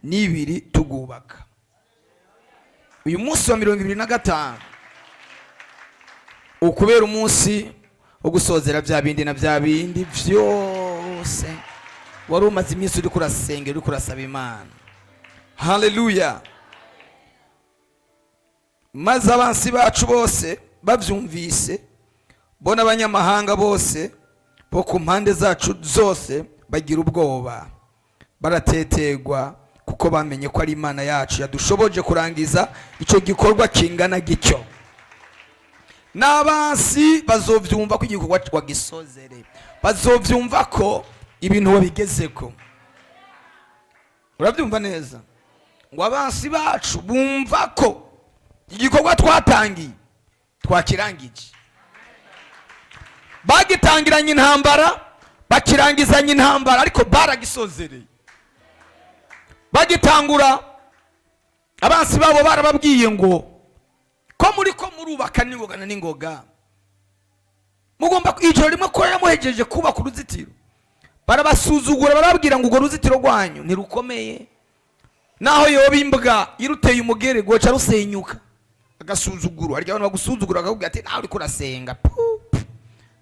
n'ibiri tugubaka. Uyu munsi wa 25 ukubera umunsi wo gusozera bya bindi na bya bindi byose wari umaze iminsi uri kurasengera, uri kurasaba Imana. Haleluya! Maze abansi bacu bose babyumvise, bo n'abanyamahanga bose bo ku mpande zacu zose, bagira ubwoba, baratetegwa, kuko bamenye ko ari Imana yacu yadushoboje kurangiza icyo gikorwa kingana gityo. N'abansi bazovyumva ko igikorwa wagisozere, bazovyumva ko ibintu wabigezeko. Urabyumva neza? Ngo abansi bacu bumva ko igikorwa twatangiye twakirangije. Bagitangiranye intambara, bakirangizanya intambara, ariko baragisozereye. Bagitangura, abansi babo barababwiye ngo: "Ko muri ko murubaka n'ingoga na n'ingoga, mugomba ijoro rimwe ko muhejeje kubaka uruzitiro?" Barabasuzugura, barababwira ngo: "Urwo ruzitiro rwanyu ntirukomeye, naho yoba imbwa iruteye umugere rwoca rusenyuka." Agasuzuguro. Harya abantu bagusuzugura, bakakubwira ati: "Nawe uriko urasenga, pu, pu,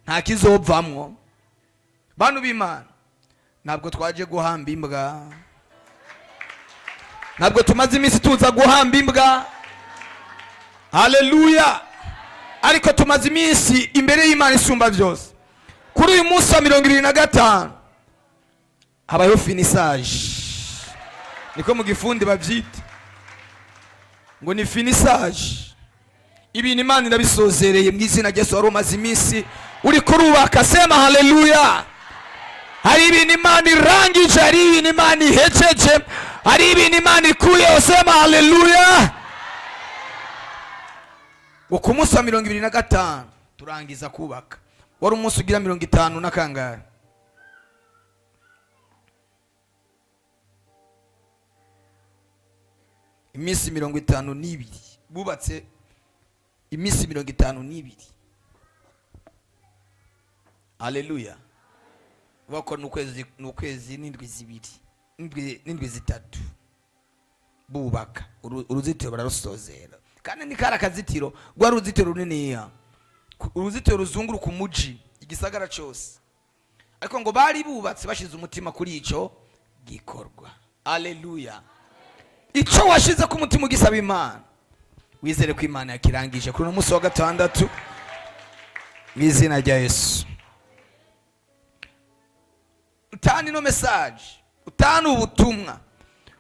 nta kizovamwo." Bantu b'Imana, ntabwo twaje guhamba imbwa, ntabwo tumaze iminsi tuza guhamba imbwa. Haleluya! Ariko tumaze iminsi imbere y'Imana isumba byose. Kuri uyu munsi wa 25 habayeho finissage, niko mu gifundi babyita ngo ni finissage. Ibintu Imana irabisozereye mu izina rya Yesu. Wari umaze iminsi uri kurubaka, sema haleluya! Hari ibintu Imana irangije, hari ibintu Imana ihejeje, hari ibintu Imana ikuyeho. Sema haleluya! Ngo ku munsi wa 25 turangiza kubaka. Wari umunsi ugira 50 na kangahe? Iminsi 52 bubatse, iminsi 52. Haleluya! Uvuga ko ni ukwezi n'indwi 2, n'indwi 3 bubaka uruzitiro, bararusozera. Kandi ni kari akazitiro, rwari uruzitiro runiniya, uruzitiro ruzunguruka umuji, igisagara cyose. Ariko ngo bari bubatse bashize umutima kuri ico gikorwa. Aleluya! Ico washize ku mutima ugisaba Imana, wizere ko Imana yakirangije kuri uno munsi wa gatandatu mu izina rya Yesu. Utanga ino message, utanga ubutumwa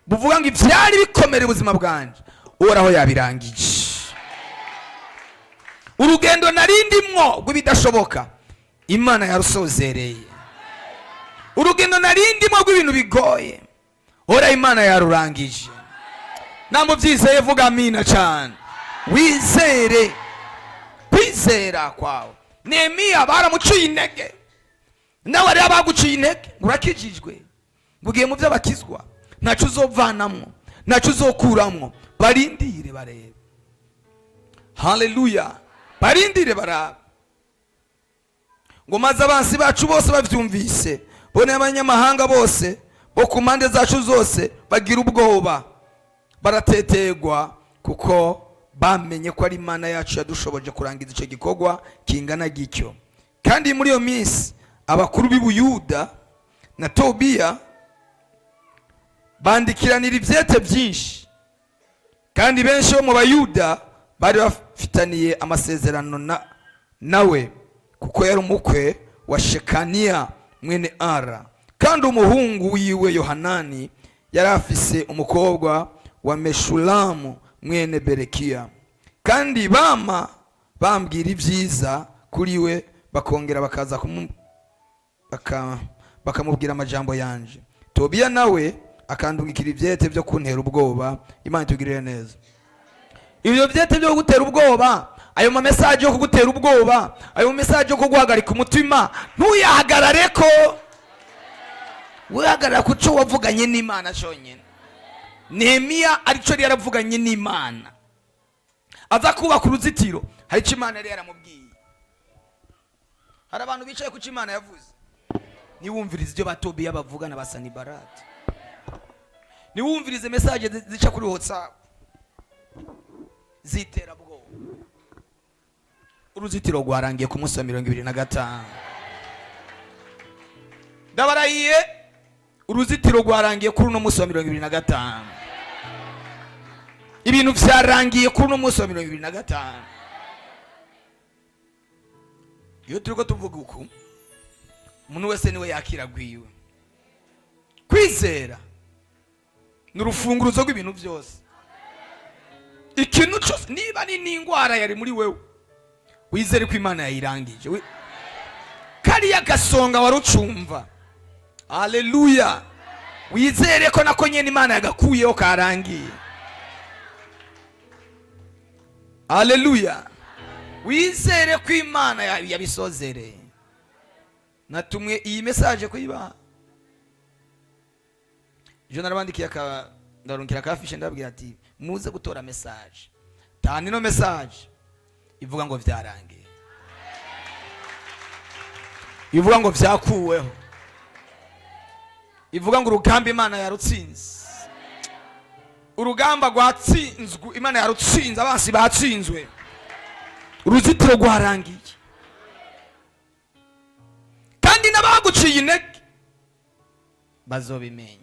buvuga ngo: "Ibyari bikomere ubuzima bwanjye, Uhoraho yabirangije. Urugendo narindimwo rw'ibidashoboka, Imana yarusozereye. Urugendo narindimwo rw'ibintu bigoye, Uhoraho Imana yarurangije." Namubyizeye, vuga amina cyane. Wizere kwizera kwawe. Nehemiya baramuciye intege, nawe rero baguciye intege ngo urakijijwe, ngo ugiye mu byo bakizwa, ntacyo uzovanamwo, ntacyo uzokuramwo. Barindire barebe. Haleluya! Barindire barabe. Ngo maze abansi bacu bose bavyumvise, bo n'abanyamahanga bose bo ku mpande zacu zose, bagira ubwoba, baratetegwa, kuko bamenye ko ari Imana yacu yadushoboje kurangiza icyo gikorwa kingana gityo. Kandi muri iyo minsi abakuru b'i Buyuda na Tobiya bandikiranira ibyete byinshi, kandi benshi bo mu Bayuda bari bafitaniye amasezerano nawe, kuko yari umukwe wa Shekaniya mwene Ara, kandi umuhungu wiwe Yohanani yari afise umukobwa wa Meshulamu mwene Berekiya. Kandi bama bambwira ibyiza kuri we, bakongera bakaza bakamubwira amajambo yanje. Tobiya nawe akandungikira ibyete byo kuntera ubwoba. Imana itugirire neza. Ibyo byete byo kugutera ubwoba, ayo ma message yo kugutera ubwoba, ayo ma message yo kuguhagarika umutima, ntuyahagarare ko. Wihagarara ku cyo wavuganye n'Imana cyonyine. Nehemiya aricyo yari yaravuganye n'Imana aza kubaka uruzitiro. Hari icyo Imana yari yaramubwiye. Hari abantu bicaye ku cyo Imana yavuze. Niwumvirize ibyo ba Tobiya bavuga na ba Sanibarati. Ntiwumvirize message zica kuri WhatsApp z'iterabwoba. Uruzitiro rwarangiye ku munsi wa 25. Ndabarahiye, uruzitiro rwarangiye kuri uno munsi wa 25. Ibintu vyarangiye kuri uno munsi wa 25. Iyo turiko tuvuga uku, umuntu wese niwe yakira gwiwe. Kwizera ni urufunguruzo rw'ibintu byose. Ikintu cyose, niba ni n'indwara yari muri wewe, wizere ko Imana yayirangije. Kariya gasonga wari ucumva, haleluya, wizere ko nako nyene Imana yagakuyeho, karangiye. Haleluya, wizere ko Imana yabisozereye. Natumwe iyi message kuyibaha. Ejo narabandikiye aka ndarungikira ka fiche, ndababwira ati: "Muze gutora message." Tana ino message ivuga ngo vyarangiye, ivuga ngo vyakuweho, ivuga ngo urugamba Imana yarutsinze. Urugamba rwatsinzwe, Imana yarutsinze, abansi batsinzwe, uruzitiro rwarangiye. Kandi n'abaguciye intege bazobimenya.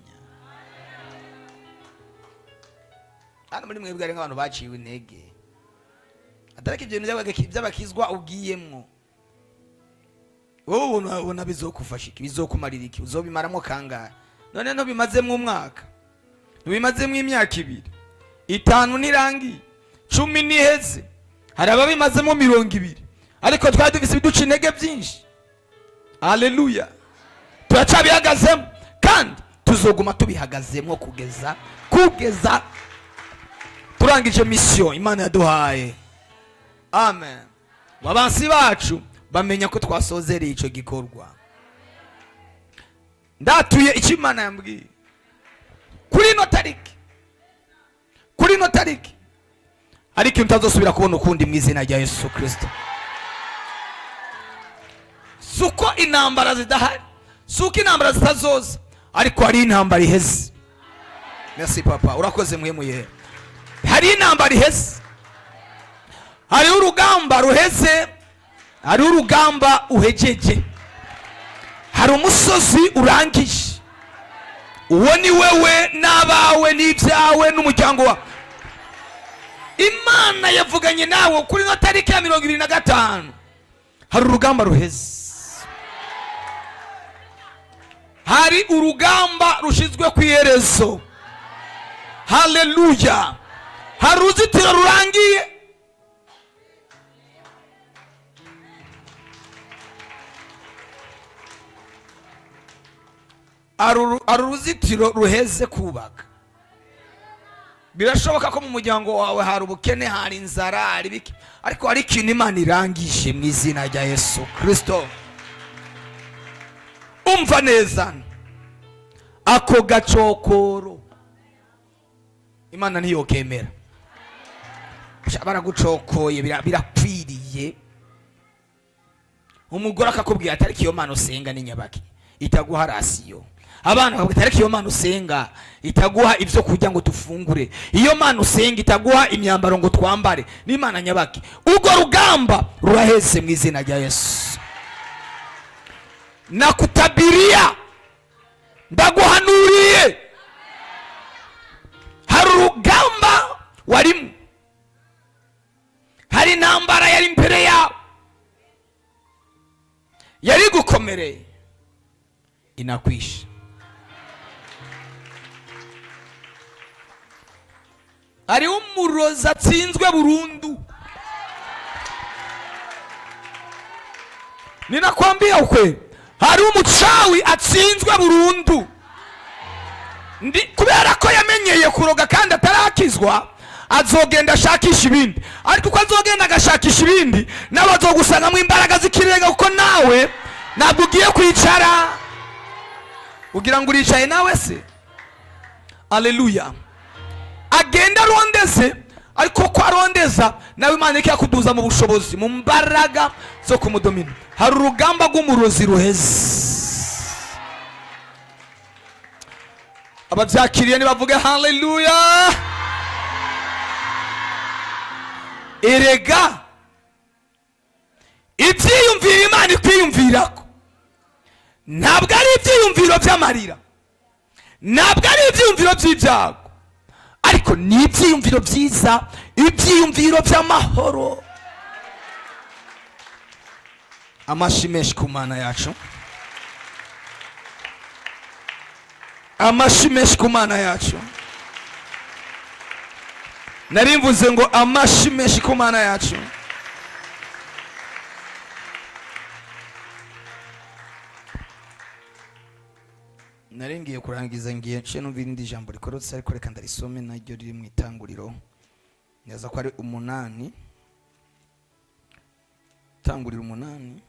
Hano muri mwebwe hari nk'abantu baciwe intege, atariko ibyo bintu by'abakizwa ugiyemwo, wowe ubona bizokufasha iki? Bizokumarira iki? Uzobimaramo kangahe? None ntubimazemwo umwaka, ntubimazemwo imyaka 2, 5 ntirangiye, 10 ntiheze. Hari ababimazemo 20, ariko twari dufise ibiduca intege byinshi. Haleluya, turacabihagazemo kandi tuzoguma tubihagazemo kugeza turangije mission Imana yaduhaye. Amen. Abansi bacu bamenya ko twasozereye ico gikorwa. Ndatuye icyo Imana yambwiye kuri ino tariki. Kuri ino tariki ariko ikintu utazosubira kubona ukundi mu izina rya Yesu Kirisito. Si uko intambara zidahari, si uko intambara zitazoza, ariko hari intambara iheze. Merci papa, urakoze mwemuye. Hari intambara iheze, hariho urugamba ruheze, hariho urugamba uhejeje, hari umusozi urangije. Uwo ni wewe n'abawe n'ibyawe n'umuryango wawe. Imana yavuganye nawe kuri ino tariki ya 25. Hari urugamba ruheze, hari urugamba rushizwe ku iherezo. Haleluya, hari uruzitiro rurangiye. Hari uruzitiro ruheze kubaka. Birashoboka ko mu muryango wawe hari ubukene, hari inzara, hari ibiki, ariko hari ikintu Imana irangije mu izina rya Yesu Kirisito. Umva neza, ako gacokoro Imana ntiyokemera. Baragucokoye, birakwiriye. Umugore akakubwira ati: "Ariko iyo Mana usenga ni nyabaki itaguha ration?" Abana bakabwira, "Ariko iyo Mana usenga itaguha ibyo kurya ngo dufungure, iyo Mana usenga itaguha imyambaro ngo twambare, ni Imana nyabaki?" Urwo rugamba ruraheze mu izina rya Yesu. Nakutabiria, ndaguhanuriye, hari urugamba warimo, hari intambara yari imbere yawe yari gukomereye, inakwisha. Hariho umurozi atsinzwe burundu. Ninakwambia ukweli, hariho umucawi atsinzwe burundu. Ndi kubera ko yamenyeye kuroga kandi atarakizwa, azogenda ashakisha ibindi, ariko uko azogenda agashakisha ibindi, nawe azogusangamo imbaraga z'ikirenga, kuko nawe ntabwo ugiye kwicara ugira ngo uricaye nawe se. Aleluya. Agenda arondeze, ariko ko arondeza nawe Imana ikakuduza mu bushobozi, mu mbaraga zo kumudomina. Hari urugamba rw'umurozi ruheze. Ababyakiriye nibavuge haleluya. Erega ibyiyumviro Imana ikwiyumvirako ntabwo ari ibyiyumviro by'amarira, ntabwo ari ibyiyumviro by'ibyago, ariko ni ibyiyumviro byiza, ibyiyumviro by'amahoro. Amashi menshi ku Mana yacu, amashi menshi ku Mana yacu. Nari mvuze ngo amashi menshi ku Mana yacu. Nari ngiye kurangiza, ngiye nce numva irindi jambo rikorotse, ariko reka ndarisome, naryo riri mu Itanguriro, neza ko ari 8, Itanguriro 8.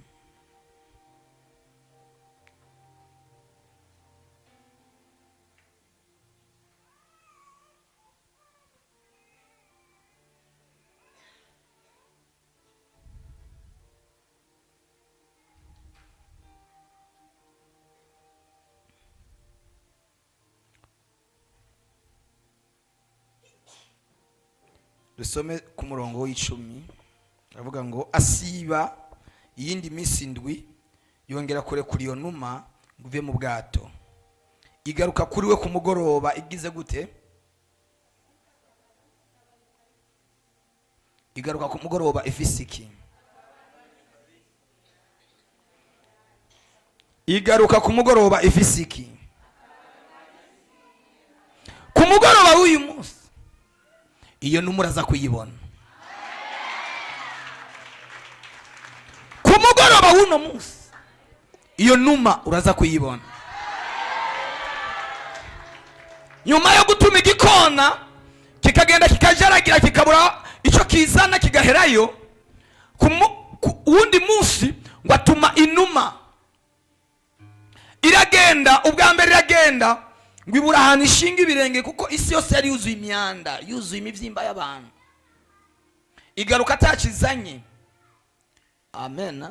Dusome ku murongo w'10, aravuga ngo asiba iyindi minsi 7, yongera kurekura iyo numa ngo ive mu bwato. Igaruka kuri we ku mugoroba igize gute? Igaruka ku mugoroba ifise iki? Igaruka ku mugoroba ifise iki? Ku mugoroba w'uyu munsi iyo numa uraza kuyibona. Ku mugoroba w'uno munsi iyo numa uraza kuyibona. Nyuma yo gutuma igikona kikagenda kikajaragira kikabura icyo kizana kigaherayo, ku wundi munsi ngo atuma inuma iragenda. Ubwa mbere iragenda ngo ibura ahantu ishinga ibirenge, kuko isi yose yari yuzuye imyanda, yuzuye imibyimba y'abantu. Igaruka atakizanye. Amen.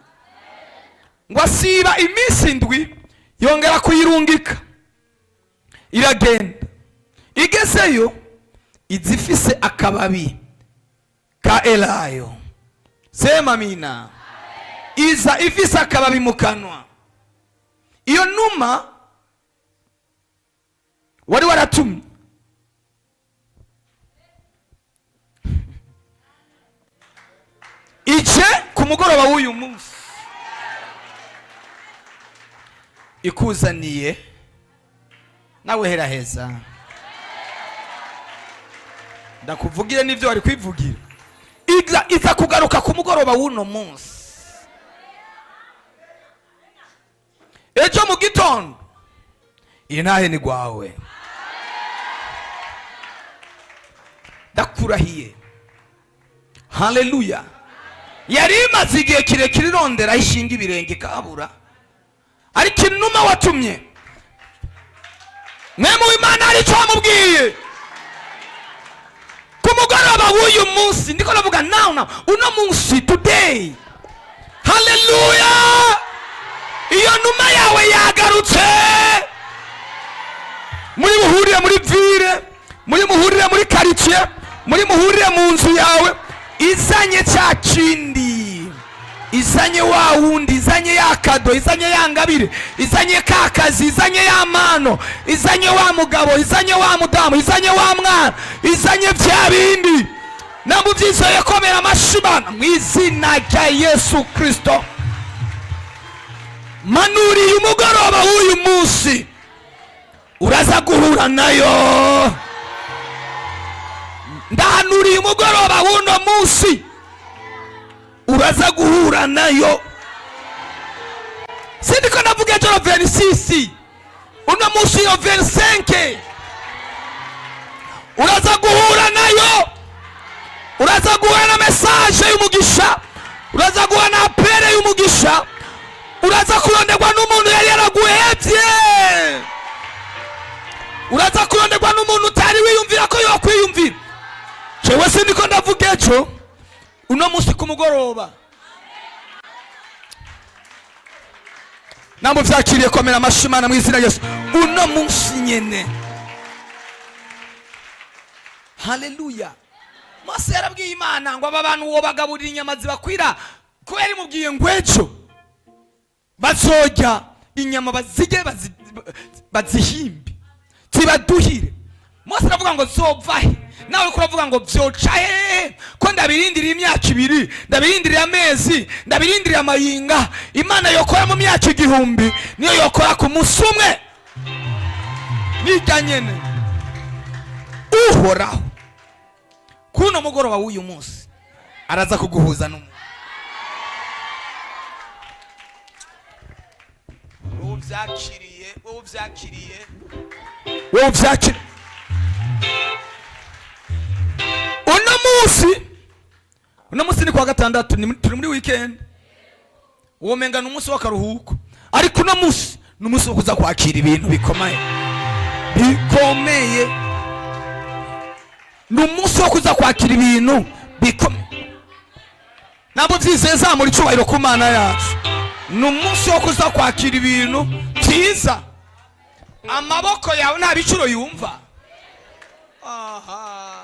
Ngo asiba iminsi 7, yongera kuyirungika, iragenda. Igezeyo izifise akababi ka elayo. Sema amina. Iza ifise akababi mu kanwa. Iyo numa wari waratumye ije ku mugoroba w'uyu munsi ikuzaniye, nawe hera heza, ndakuvugire n'ibyo wari kwivugira. Iza kugaruka ku mugoroba w'uno munsi, ejo mu gitondo iyi ntahe ni gwawe. Ndakurahiye, haleluya. Yari imaze igihe kirekire irondera ishinga ibirenge kabura, ariko inuma watumye mwe mu Imana hari icyo wamubwiye ku mugoroba w'uyu munsi. Ndiko ndavuga now, now, uno munsi, today. Haleluya. Iyo numa yawe yagarutse. Muri muhurire muri ville, muri muhurire muri quartier, muri muhurire mu nzu yawe, izanye cya kindi, izanye wa wundi, izanye ya kado, izanye ya ngabire, izanye ka kazi, izanye ya mano, izanye wa mugabo, izanye wa mudamu, izanye wa mwana, izanye bya bindi. Namubyizoye komera amashimana mu izina rya Yesu Kristo. Manuriye umugoroba w'uyu munsi uraza guhura nayo. Ndahanuriye umugoroba w'uno munsi uraza guhura nayo. Sindiko ndavuga ejo 26, uno munsi yo 25 uraza guhura nayo. Uraza guhura na message y'umugisha, uraza guhura na appel y'umugisha, uraza kuronderwa n'umuntu yari yaraguhevye, uraza kuronderwa n'umuntu utari wiyumvira ko yokwiyumvira. Jewe sindiko ndavuga ejo, uno munsi ku mugoroba. Namwe vyakiriye komera amashimana mu izina rya Yesu. Uno munsi nyene Haleluya. Mose yarabwiye Imana ngo aba bantu wobagaburira inyama zibakwira, kubera imubwiye ngo ejo bazorya inyama, bazirye, bazihimbe, zibaduhire. Mose aravuga ngo zova he? Nawe uriko uravuga ngo vyoca hehe, ko ndabirindiriye imyaka 2, ndabirindiriye amezi, ndabirindiriye amayinga. Imana yokora mu myaka 1000 niyo yokora ku munsi umwe. Nirya nyene Uhoraho kuno mugoroba w'uyu munsi araza kuguhuza n'umuntu. Wowe uvyakiriye, wowe uvyakiriye, wowe uvyakiriye. Uno munsi ni kuwa gatandatu, turi muri weekend. Uwo menga ni umunsi w'akaruhuko, ariko uno munsi ni umunsi wo kuza kwakira ibintu bikomeye, bikomeye. Ni umunsi wo kuza kwakira ibintu bikomeye. Ntabwo byizeye, zamura icyubahiro ku Mana yacu. Ni umunsi wo kuza kwakira ibintu byiza. Amaboko yawe nta bicuro yumva. Aha.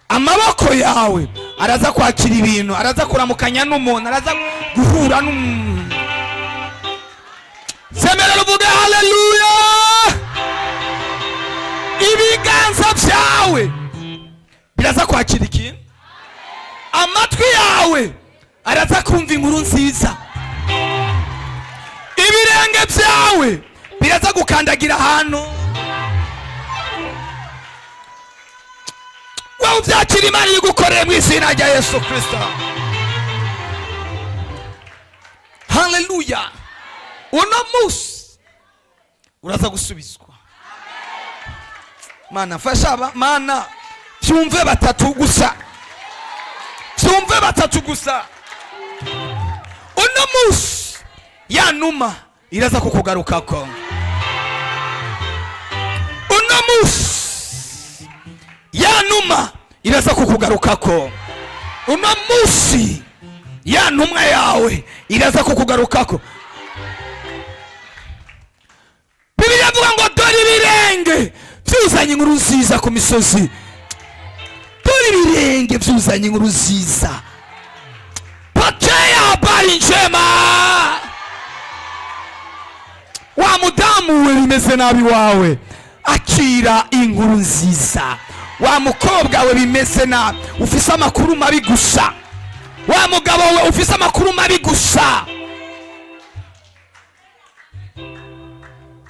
Amaboko yawe araza kwakira ibintu, araza kuramukanya n'umuntu, araza guhura n'umuntu. Semerera uvuge haleluya. Ibiganza byawe biraza kwakira ikintu, amatwi yawe araza kumva inkuru nziza, ibirenge byawe biraza gukandagira ahantu. Wowe ubyakira, Imana igukoreye mu izina rya Yesu Kristo. Haleluya. Uno munsi uraza gusubizwa. Mana fasha aba, Mana byumve batatu gusa, byumve batatu gusa. Uno munsi ya numa iraza kukugarukako. Uno munsi ya numa iraza kukugarukako. Uno munsi ya ntumwa yawe iraza kukugarukako. Bibiliya ivuga ngo dore ibirenge byuzanye inkuru nziza ku misozi. Dore ibirenge byuzanye inkuru nziza. Pokea habari njema. Wa mudamu we bimeze nabi wawe, akira inkuru nziza. Wa mukobwa we bimeze nabi, ufise amakuru mabi gusa. Wa mugabo we ufise amakuru mabi gusa.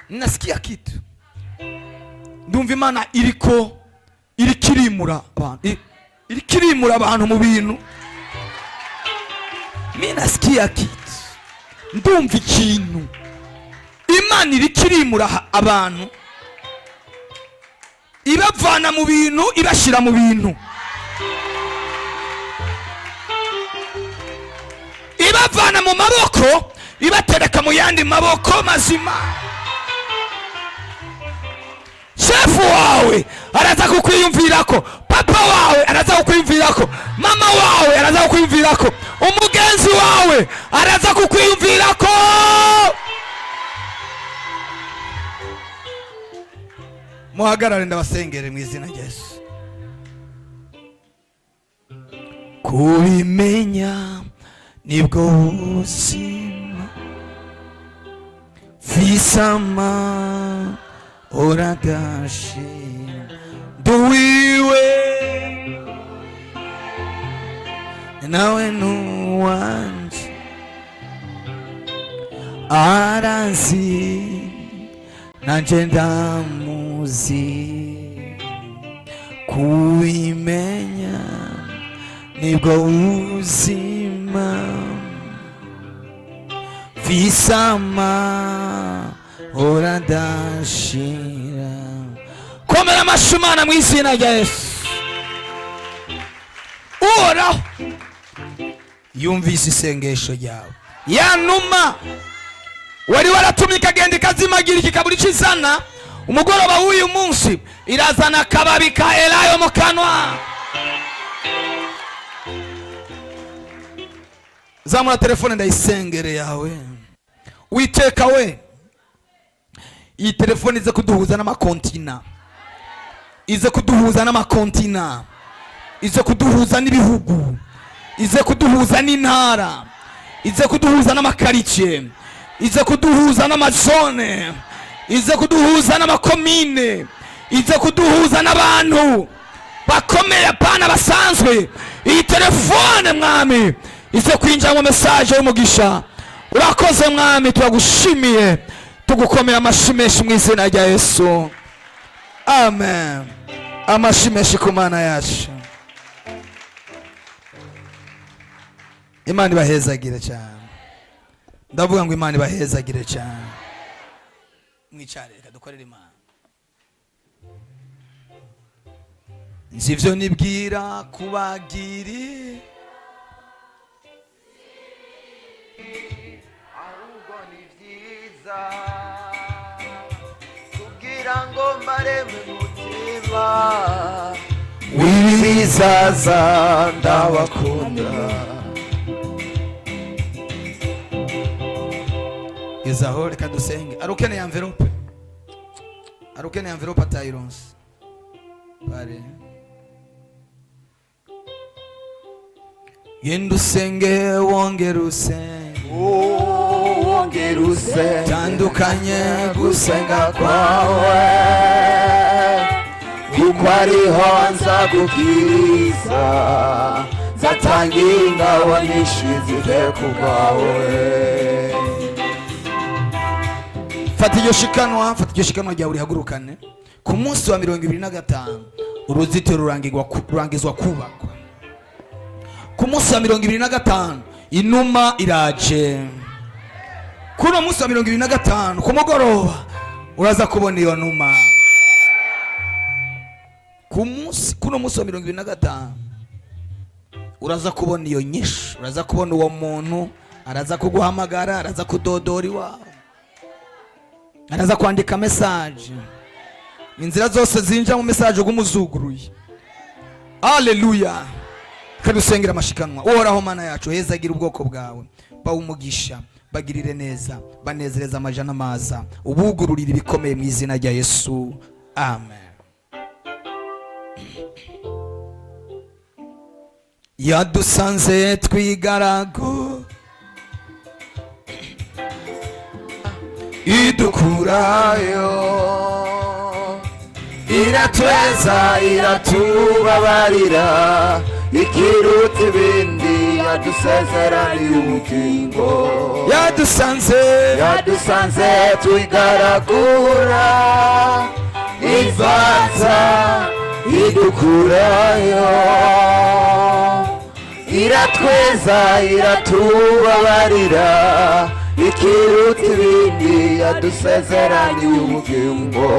Nasikia kitu, ndumva Imana iriko irikirimura abantu, irikirimura abantu mu bintu. Mimi nasikia kitu, ndumva ikintu. Imana irikirimura abantu, ibavana mu bintu ibashira mu bintu, ibavana mu maboko ibatereka mu yandi maboko mazima. Shefu wawe araza kukwiyumvirako, papa wawe araza kukwiyumvirako, mama wawe araza kukwiyumvirako, umugenzi wawe araza kukwiyumvirako. Muhagarare ndabasengere mu izina rya Yesu. Kubimenya nibwo buzima, fisama oradashima nduwiwe nawe nuwanje, aranzi nanje ndamuzi. Kubimenya nibwo buzima, fisama oradashira. Komera amashyi Imana mu izina rya Yesu. Uhoraho yumvise isengesho ryawe. Ya numa wari waratumye ikagenda ikazimagira ikikabura icyo izana, umugoroba w'uyu munsi irazana akababi ka elayo mu kanwa. Zamura telefone ndayisengere yawe. Witeka we, iyi telefone ize kuduhuza n'amakontina. Ize kuduhuza n'amakontina, ize kuduhuza n'ibihugu, ize kuduhuza n'intara, ize kuduhuza n'amakaritsiye, ize kuduhuza n'amazone, ize kuduhuza n'amakomine, ize kuduhuza n'abantu bakomeye, apana basanzwe. Iyi telefone, Mwami, ize kwinjiramo message y'umugisha. Urakoze Mwami, turagushimiye, tugukomera amashyi menshi mu izina rya Yesu, amen. Amashyi menshi ku Mana yacu. Imana ibahezagire cyane. Ndavuga ngo Imana ibahezagire cyane. Mwicare, reka dukorere Imana. Nzi ibyo nibwira kubagiri. Ahubwo ni byiza kugira ngo mbareme umutima w'ibizaza. Ndabakunda. Gezaho, reka dusenge. Ari ukeneye envelope, ari ukeneye envelope atayironse pare. Genda usenge, wongere usenge. Wongera usenge. Tandukanye. Gusenga kwawe, kuko ariho nza gukiriza, nzatangira ingabo nyinshi zive ku bwawe. Fata iryo shikanwa, fata iryo shikanwa ryawe urihagurukane. Ku munsi wa 25 uruzitiro rurangizwa kubakwa. Ku munsi wa 25 inuma iraje. Kuri uwo munsi wa 25 ku mugoroba uraza kubona iyo numa. Ku munsi, kuri uwo munsi wa 25 uraza kubona iyo nyinshi, uraza kubona uwo muntu, araza kuguhamagara, araza kudodora iwawe, araza kwandika message. Inzira zose zinjira mu message ugumuzuguruye. Haleluya! Kadusengera amashikanwa. Uhoraho Mana yacu, hezagira ubwoko bwawe, bawumugisha, bagirire neza, banezereza amajana amaza, ubugururire ibikomeye mu izina rya Yesu, amen. Yadusanze twigaragu, idukurayo, iratweza, iratubabarira, ikiruta ibindi yadusezeraniye ubugingo. Yadusanze. Yadusanze twigaragura ivaza, idukurayo, iratweza, iratubabarira, ikiruta ibindi yadusezeraniye ubugingo.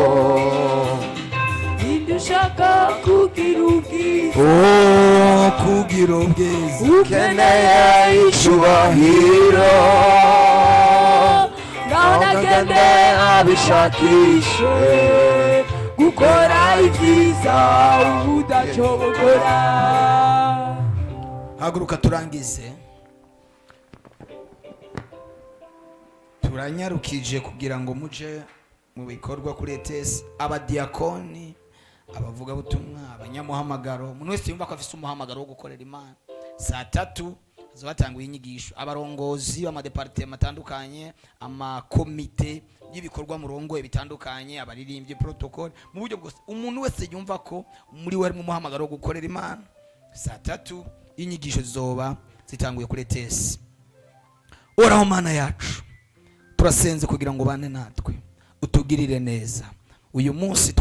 Ninde ushaka kugira ubwiza? Oh, kugira ubwiza. Ukeneye icubahiro. Ngaho nagende nagende abishakishe. Gukora ibyiza udacogora. Haguruka turangize. Turanyarukije kugira ngo muje mu bikorwa kuri ETS. Abadiyakoni, abavugabutumwa, abanyamuhamagaro, umuntu wese yumva ko afise umuhamagaro wo gukorera Imana, saa 3 hazoba hatanguye inyigisho. Abarongozi b'amadepartema atandukanye, amakomite y'ibikorwa murongoye bitandukanye, abaririmbyi, protocole, mu buryo bwose, umuntu wese yumva ko muri we harimo umuhamagaro wo gukorera Imana, saa 3 inyigisho zizoba zitanguye kuri ETS. Uhoraho Mana yacu, turasenze kugira ngo ubane natwe, utugirire neza uyu munsi.